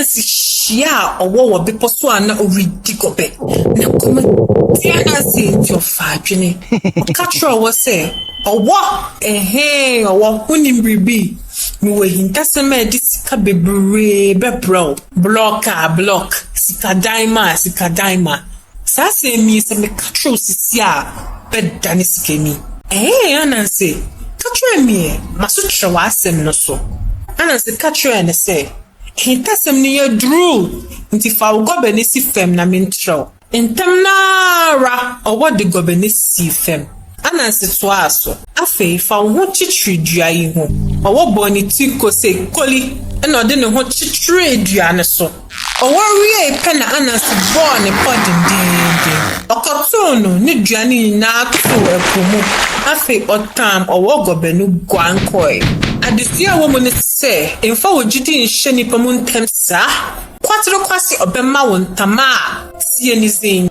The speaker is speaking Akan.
Ananse hyiaa ɔwɔ wɔ bepɔ so a na ɔredi gɔbɛ. Na kɔm de Ananse nti ɔfaa adwene. Ɔka kyerɛɛ ɔwɔ sɛ, Ɔwɔ, ɛhɛn ɔwɔ, wonim biribi? Mewɔ ahintasɛm a ɛde sika bebree bɛbrɛ wo. Block a block, sikadan ma a sikadan ma. Saa asɛm yi sɛ meka kyerɛ wo seesei a, wobɛdane sikani. Ɛhɛn Ananse, ka kyerɛ me ɛ, m'aso kyerɛ w'asɛm no so. Ananse ka kyerɛɛ no sɛ, ahintasɛm no yɛ duru nti fa wo gɔbɛ no si fam na menkyerɛ wo. Ntɛm no ara ɔwɔ de gɔbɛ no sii fam. Ananse toaa so. Afei fa wo ho kyekyere dua yi ho. Ɔwɔ bɔɔ ne ti kose koli ɛna ɔde ne ho kyekyeree dua no so. Ɔwɔ wiee pɛ na Ananse bɔɔ ne pɔ dendeenden. Ɔkɔtoo no ne dua no nyinaa too ɛpo mu. Afei ɔtam ɔwɔ gɔbɛ no guan kɔe. Adesua a ɛwɔ mu ne sɛ, mfa wo gyidi nhyɛ nnipa mu ntɛm saa. Kwaterekwase ɔbɛma wo ntama a tie ne dzin.